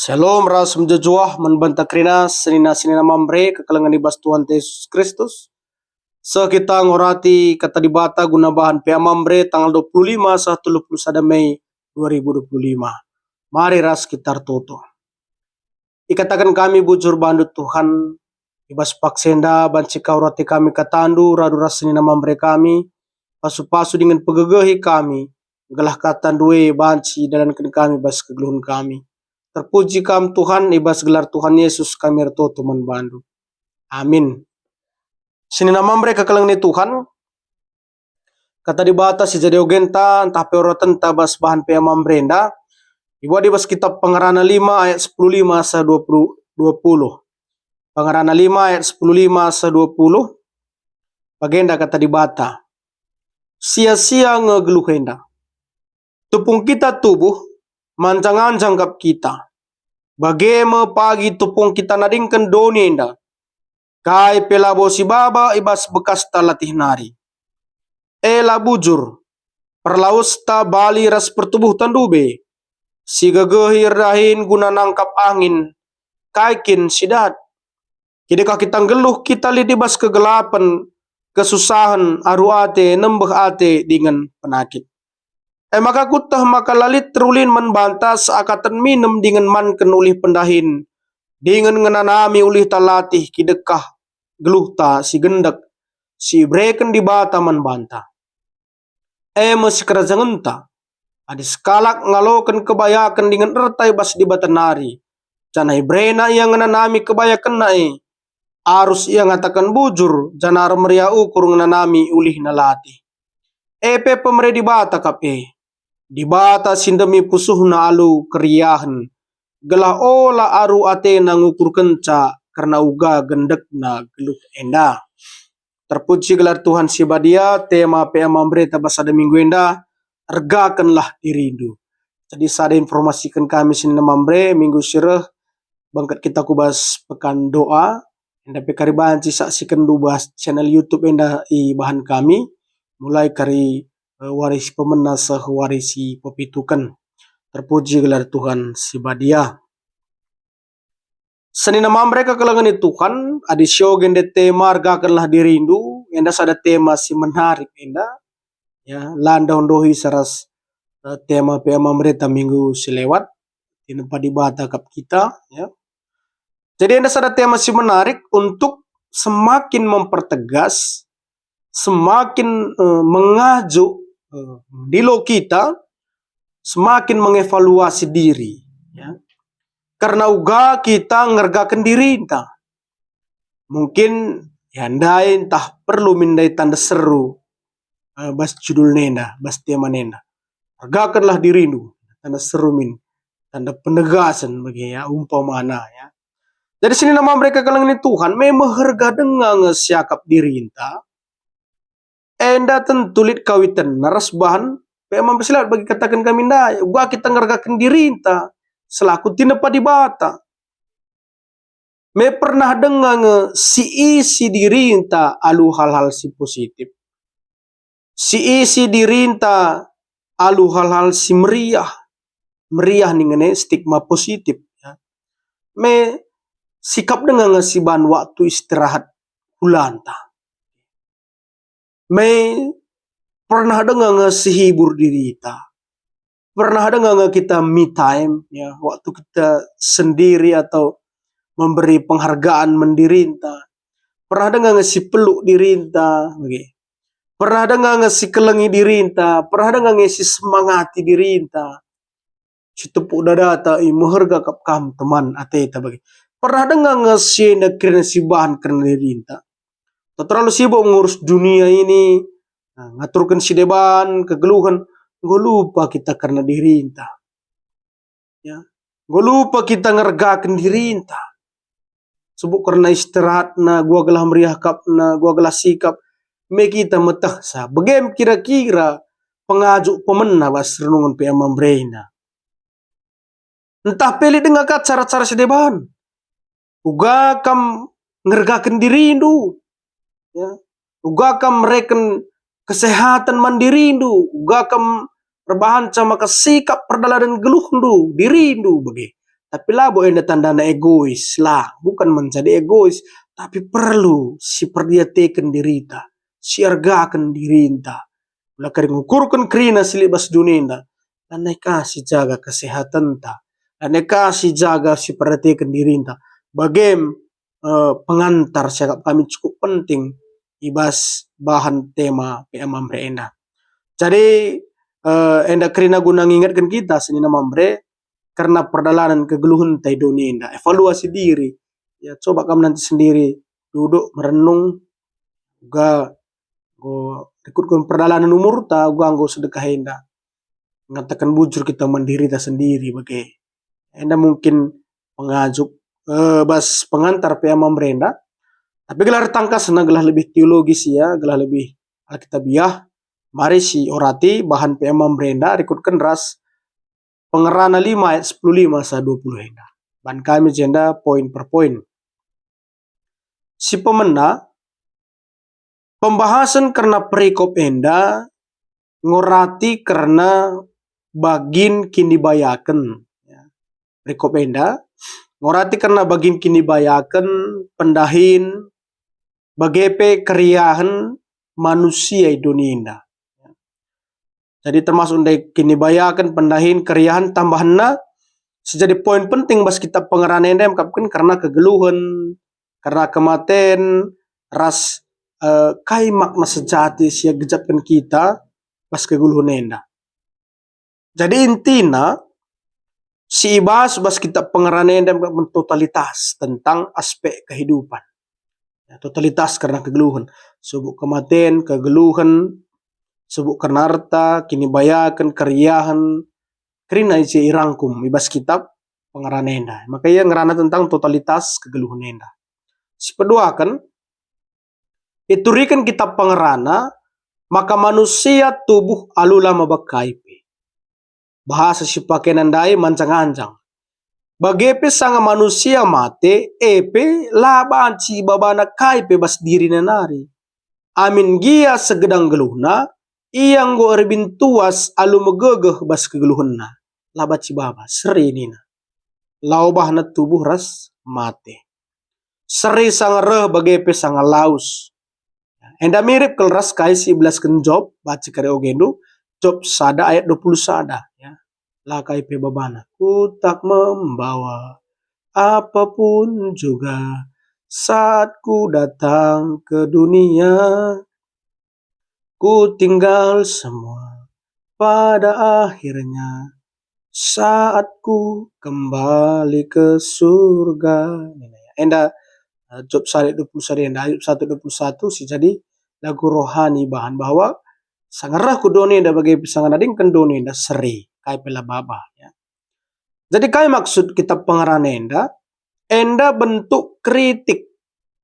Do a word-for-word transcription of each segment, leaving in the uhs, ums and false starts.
Shalom ras mejuah-juah man banta kerina senina-senina Mamre kekelengen i bas Tuhan Yesus Kristus. Seh kita ngorati Kata Dibata guna bahan P A Mamre tanggal dua puluh lima seh telu puluh sada Mei dua ribu dua puluh lima. Mari ras kita ertoto. Ikataken kami bujur bandu Tuhan, i bas paksa enda banci ka urati kami kataNdu radu ras senina Mamre kami, pasu-pasu dingen pegegehi kami, gelah kataNdu e banci idalanken kami bas kegeluhen kami. Terpuji Kam Tuhan, i bas gelar Tuhan Yesus kami ertoto man bandu. Amin. Senina Mamre kekelengen i Tuhan, Kata Dibata si jadi ogenta ntah pe oratenta bas bahan P A Mamre enda, ibuat i bas kitab Pengerana lima ayat sepuluh lima seh dua puluh, dua puluh. Pengerana lima ayat sepuluh lima seh dua puluh, bagenda Kata Dibata, "Sia-sia nge geluh enda. Tupung kita tubuh, manjang-anjang kap kita. Bage me pagi tupung kita nadingken doni enda. Kai pe labo sibaba i bas bekasta latih nari. E la bujur, perlawesta bali ras pertubuhta ndube. Sigegehi erdahin guna nangkap angin, kai kin si dat? Kidekah kita nggeluh kita lit i bas kegelapen, kesusahen, aru ate, nembeh ate, dingen penakit. E maka kueteh maka la lit terulin man banta seakaten minem dingen manken ulih pendahin, dingen ngenanami ulihta latih kidekah geluhta si gendek, si ibereken Dibata man banta. E me sikerajangenta. Adi sekalak ngaloken kebayaken dingen erta i bas Dibata nari, janah iberena ia ngenanami kebayakenna e, arus ia ngataken bujur janah ermeriah ukur ngenanami ulihna latih. E pe pemere Dibata kap e, Dibata si ndemi pusuhna alu keriahen, gelah ola aru atena ngukurkenca kerna uga gendekna geluh enda." Terpuji gelar Tuhan si badia, tema P A Mamreta bas sada minggu enda, "Ergakenlah dirindu." Jadi sada informasiken kami senina Mamre, minggu si reh bengket kita ku bas pekan doa, enda pe kari banci saksiken bas channel YouTube enda ibahan kami, mulai kari, eh, wari si pemena seh wari si pepituken. Terpuji gelar Tuhan si badia. Senina Mamre kekelengen i Tuhan, adi sioge nde tema "Ergakenlah dirindu", enda sada tema si menarik enda. Ya, la ndoh-ndohi ras, eh, tema P A Mamreta minggu si lewat, tinepa Dibata kap kita, ya. Jadi enda sada tema si menarik untuk semakin mempertegas, semakin, eh, mengajuk, eh, ndilo kita, semakin mengevaluasi diri, ya. Kerna uga kita ngergaken dirinta. Mungkin, ya, ndai ntah perlu min ndai tanda seru, eh, bas judul nenda, bas tema nenda. "Ergakenlah dirindu", tanda seru min, tanda penegasen bage, ya, umpamana, ya. Jadi senina Mamre kekelengen i Tuhan, me meherga denga nge siakap dirinta, enda tentu lit kawitenna ras bahan P A Mamre si lewat bagi kataken kami ndai, uga kita ngergaken dirinta selaku tinepa Dibata. Me pernah denga nge siisi dirinta alu hal-hal si positif. Siisi dirinta alu hal-hal si meriah. Meriah ningen e stigma positif, ya. Me sikap denga nge siban waktu istirahat kulanta. Me pernah denga nge sihibur dirita. Pernah denga nge kita me time, ya, waktu kita sendiri atau memberi penghargaan man dirinta. Pernah denga nge sipeluk dirinta, bage. Pernah denga nge sikelengi dirinta, pernah denga nge sisemangati dirinta. Sitepuk dadata, i meherga kap kam teman ateta bage. Pernah denga nge si enda kerina sibahan kerna dirinta. Terlalu sibuk ngurus dunia ini, nah, ngaturken si deban, kegeluhen, enggo lupa kita kerna dirinta. Ya, enggo lupa kita ngergaken dirinta. Sebuk kerna istirahatna, gua gelah meriah kapna, gua gelah sikap, me kita metehsa. Begem kira-kira pengajuk pemena bas renungen P A Mamrena. Ntah pe lit denga ka cara-cara si deban. Uga kam ngergaken dirindu. Ya. Uga kam mereken kesehatan man dirindu. Uga kam erbahanca maka sikap perdalanen geluhndu, dirindu bage. Tapi labo enda tandana egois, la, bukan menjadi egois, tapi perlu siperdiateken dirita, siargaken dirinta. Ula kari ngukurken kerina si lit bas doni enda, lanai ka sijaga kesehatenta, lanai ka sijaga siperdiateken dirinta. Bagem, eh, pengantar siakap kami cukup penting i bas bahan tema P A Mamre enda. Jadi, eh, enda kerina guna ngingetken kita senina Mamre kerna perdalanen kegeluhenta i doni enda. Evaluasi diri. Ya, coba kam nanti sendiri duduk merenung, uga enggo rikutken perdalanen umurta, uga enggo sedekah enda. Ngataken bujur kita man dirita sendiri bage. Enda mungkin pengajuk, eh, bas pengantar P A Mamre enda. Tapi gelah ertangkasna, gelah lebih teologis ia, gelah lebih Alkitabiah, mari si orati bahan P A Mamre enda rikutken ras Pengerana lima ayat sepuluh lima seh dua puluh enda. Ban kami jenda poin per poin. Si pemena, pembahasen kerna perikop enda ngorati kerna bagin kinibayaken. Ya. Perikop enda ngorati kerna bagin kinibayaken, pendahin, bage pe keriahen manusia i doni enda. Jadi termasuk ndai kinibayaken, pendahin, keriahen, tambahenna si jadi poin penting bas kitab Pengerana enda iakapken kerna kegeluhen, kerna kematen, ras, eh, kai makna sejati si igejapken kita bas kegeluhen enda. Jadi intina, si ibahas bas kitab Pengerana enda iakapken totalitas tentang aspek kehidupan. Ya, totalitas kerna kegeluhen. Subuk kematen, kegeluhen, subuk kerna erta, kinibayaken, keriahen, kerina ise irangkum i bas kitab Pengerana enda. Maka ia ngerana tentang totalitas kegeluhen enda. Sipeduaken, ituriken kitab Pengerana maka manusia tubuh alu la maba kai pe. Bahasa si pakena ndai manjang-anjang. Bage pe sanga manusia mate, e pe la banci ibabana kai pe bas dirina nari. Amin gia segedang geluhna, ia enggo erbintuas alu megegeh bas kegeluhenna. La banci ibaba, seri nina. La obahna tubuh ras mate. Seri sanga reh bage pe sanga lawes. Enda mirip kal ras kai si ibelasken Job, baca kari ogendu, Job sada ayat dua puluh sada, ya. La kai pe babana, kutak membawa apapun juga saat ku datang ke dunia. Ku tinggal semua pada akhirnya saat ku kembali ke surga. Enda, eh, Job sada dua puluh sada enda, ayat satu dua puluh satu si jadi lagu rohani bahan bahwa sanga reh ku doni enda bage pe sanga nadingken doni enda seri, kai pe la baba, ya. Jadi kai maksud kitab Pengerana enda? Enda bentuk kritik.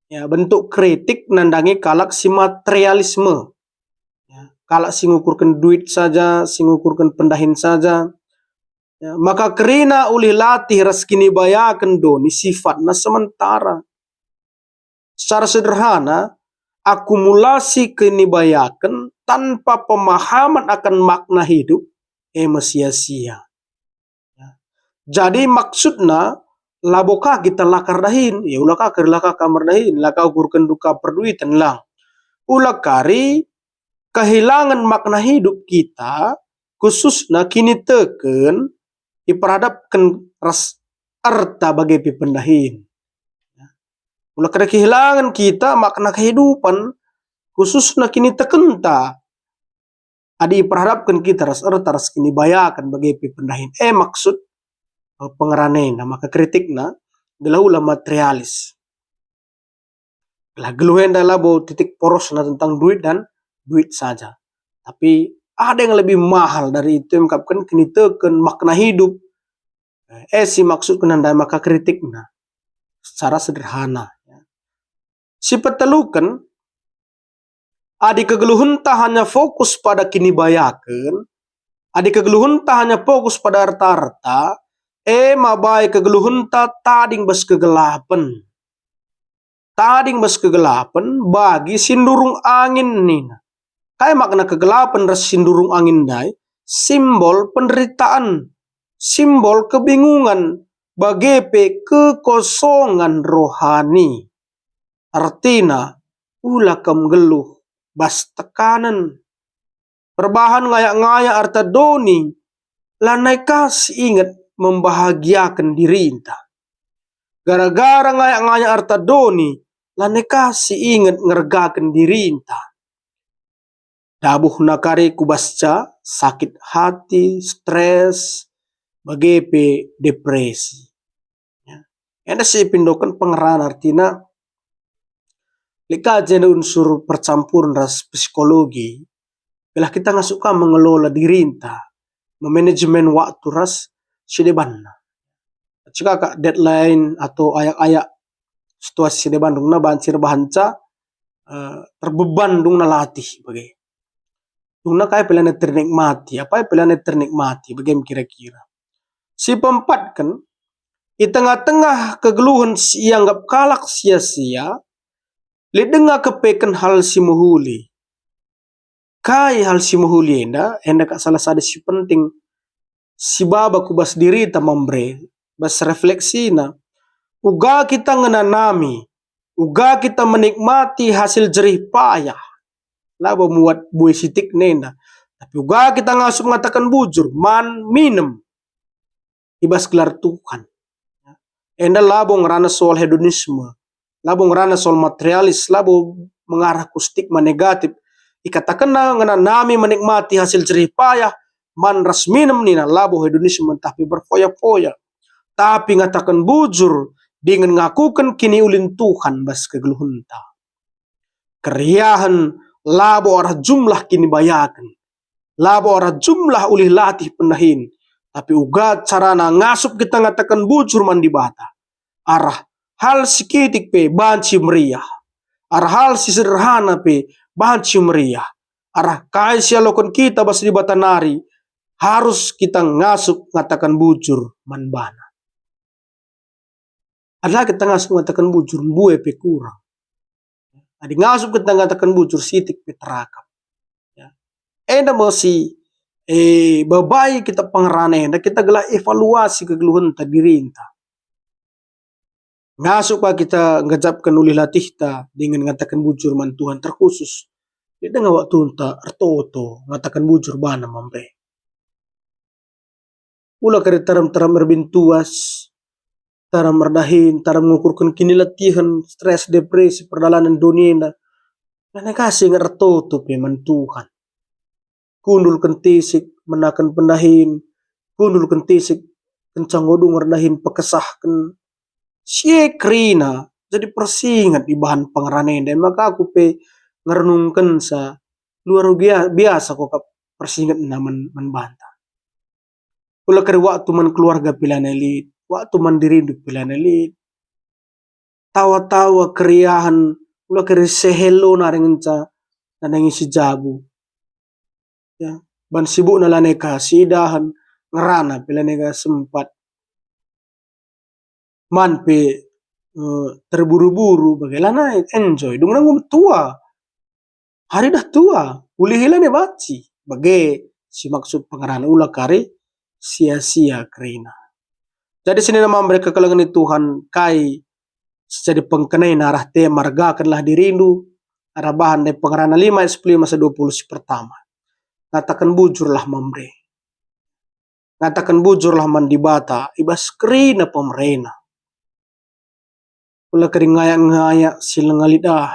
Ya, bentuk kritik nandangi kalak si materialisme. Ya, kalak si ngukurken duit saja, si ngukurken pendahin saja. Ya, maka kerina ulih latih ras kinibayaken doni sifatna sementara. Secara sederhana, akumulasi kinibayaken tanpa pemahaman akan makna hidup, e me sia-sia. Ya. Jadi maksudna, labo ka kita la ka erdahin, ya ula ka kari la ka kam erdahin, la ka ukurken duka perduiten, lang. Ula kari kehilangan makna hidup kita, khususna kiniteken iperhadapken ras erta bage pe pendahin. Ula kari kehilangan kita makna kehidupan, khususna kinitekenta, adi iperhadapken kita ras erta ras kinibayaken bage pe pendahin. E maksud, eh, Pengerana enda, maka kritikna gelah ula materialis. Gelah geluh enda labo titik porosna tentang duit dan duit saja. Tapi ada yang lebih mahal dari itu, iakapken kiniteken makna hidup. E si maksudken ndai maka kritikna secara sederhana. Si peteluken, adi kegeluhenta hanya fokus pada kinibayaken, adi kegeluhenta hanya fokus pada erta-erta, e mabai kegeluhenta tading bas kegelapen. Tading bas kegelapen bagi si ndurung angin nina. Kai makna kegelapen ras si ndurung angin ndai? Simbol penderitaan, simbol kebingungan, bage pe kekosongen rohani. Ertina, ula kam nggeluh bas tekanen. Perbahan ngayak-ngayak arta doni, lanai ka si inget membahagiaken dirinta. Gara-gara ngayak-ngayak arta doni, lanai ka si inget ngergaken dirinta. Dabuhna kari ku bas ca, sakit hati, stres, bage pe depresi. Ya. Enda si ipindoken pengerana, ertina lit ka jenda unsur percampuren ras psikologi, gelah kita ngasup ka mengelola dirinta, memanajemen waktu ras si debanna. Cakap deadline atau ayak-ayak situasi si deban dungna banci erbahanca, eh, terbeban dungna latih bage. Dungna kai pe lanai ternikmati, apai pe lanai ternikmati, bage me kira-kira. Si peempatken, i tengah-tengah kegeluhen si ianggap kalak sia-sia, lit denga kepeken hal si mehuli. Kai hal si mehuli enda? Enda kap salah sada si penting si baba ku bas dirita, Mamre, bas refleksina. Uga kita ngenanami, uga kita menikmati hasil jerih payah. Labo muat buah sitik nenda. Tapi uga kita ngasup ngataken bujur, man, minem i bas gelar Tuhan. Enda labo ngerana soal hedonisme, labo ngerana soal materialis, labo mengarah ku stigma negatif. Ikatakenna ngenanami menikmati hasil jerih payah, man ras minem nina, labo hedonisme ntah pe berfoya-foya. Tapi ngataken bujur dingen ngakuken kiniulin Tuhan bas kegeluhenta. Keriahen labo arah jumlah kinibayaken, labo arah jumlah ulih latih pendahin, tapi uga carana ngasup kita ngataken bujur man Dibata. Arah hal si kitik pe banci meriah, arah hal si sederhana pe banci meriah, arah kai si ialoken kita bas Dibata nari harus kita ngasup ngataken bujur man baNa. Adi la kita ngasup ngataken bujur, mbue pe kurang. Adi ngasup kita ngataken bujur, sitik pe terakap. Ya. Enda me si, eh, babai kita pengerana enda, kita gelah evaluasi kegeluhenta dirinta. Ngasup ka kita nggejapken ulih latihta dingen ngataken bujur man Tuhan terkhusus. Lit denga waktunta ertoto ngataken bujur baNa, Mamre. Ula kari taram-taram erbintuas, taram erdahin, taram ngukurken kinilatihen, stres, depresi, perdalanen doni enda. Lanai ka si inget ertoto pe man Tuhan. Kundul kentisik menaken pendahin, kundul kentisik kenca nggo dung erdahin pekesahken. Si e kerina jadi persinget ibahan pengerana enda, maka aku pe ngerenungkenca, luar bia-, biasa kap persingetna man, man banta. Ula kari waktu man keluarga pe lanai lit, waktu man dirindu pe lanai lit. Tawa-tawa keriahen, ula kari sehelo nari ngenca nandangi si jabu. Ya, ban sibukna lanai ka si idahen, ngerana pe lanai ka sempat. Man pe, eh, terburu-buru, bage lanai, enjoy. Dungna enggo metua. Hari dah tua, ulihi lanai banci. Bage si maksud pengerana, ula kari sia-sia kerina. Jadi senina Mamre kekelengen ni Tuhan, kai si jadi pengkenaina arah tema "Rgakenlah dirindu", arah bahan ndai pengerana lima ayat sepuluh masa dua puluh si pertama. Ngataken bujurlah, Mamre. Ngataken bujurlah man Dibata i bas kerina pemerena. Ula kari ngayak-ngayak si langa lit ah,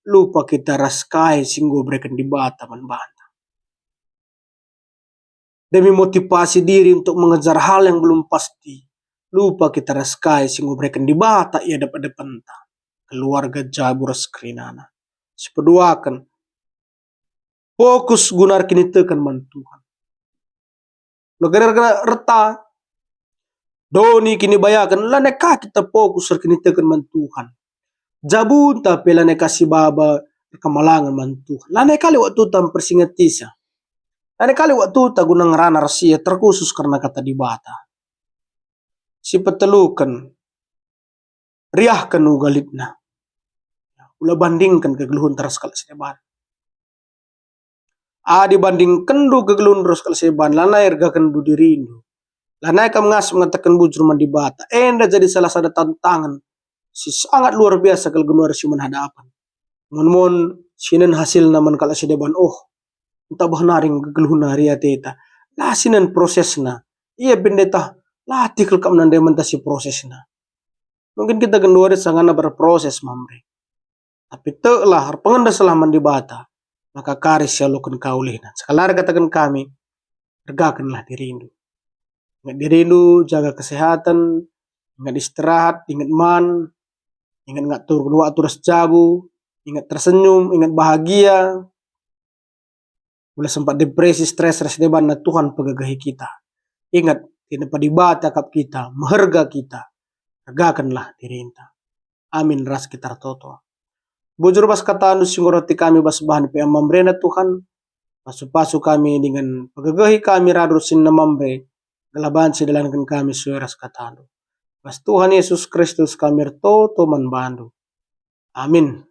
lupa kita ras kai si enggo ibereken Dibata man banta. Demi motivasi diri untuk mengejar hal yang belum pasti, lupa kita ras kai si enggo ibereken Dibata i adep-adepenta, keluarga, jabu ras kerinana. Sipeduaken, fokus guna erkiniteken man Tuhan. Negara reta, doni kinibayaken, lanai ka kita fokus erkiniteken man Tuhan. Jabunta pe lanai ka sibaba erkemalangen man Tuhan. Lanai kali waktuta mpersingetisa. Lanai kali waktuta guna ngerana ras ia terkhusus kerna Kata Dibata. Sipeteluken, riahken uga litna. Ula bandingken kegeluhenta ras kalak si deban. Adi bandingkenndu kegeluhen ras kalak si deban, lanai ergakenndu dirindu. Lanai kam ngasup ngataken bujur man Dibata. Enda jadi salah sada tantangen si sangat luar biasa kal genduari si man hadapen. Mon-mon sinen hasilna man kalak si deban, oh, ntah bah naring gegeluhna ria ateta. La sinen prosesna. Ia pendeta latih kal kam nande mentasi prosesna. Mungkin kita genduari sangana berproses, Mamre. Tapi teklah, erpengendeslah man Dibata, maka kari si ialoken ka ulihna. Sekalari kataken kami, ergakenlah dirindu. Ingat dirindu, jaga kesehatan, ingat istirahat, ingat man, ingat ngaturken waktu ras jabu, ingat tersenyum, ingat bahagia. Ula sempat depresi, stres, ras debanna, Tuhan pegegehi kita. Ingat, tinepa Dibata kap kita, meherga kita. Ergakenlah dirinta. Amin ras kita ertoto. Bujur bas kataNdu si ngurati kami bas bahan P M Mamrena Tuhan, pasu-pasu kami dingen pegegehi kami radu ras senina Mamre, gelah banci dalanken kami sue ras kataNdu. Bas Tuhan Yesus Kristus kami ertoto man bandu. Amin.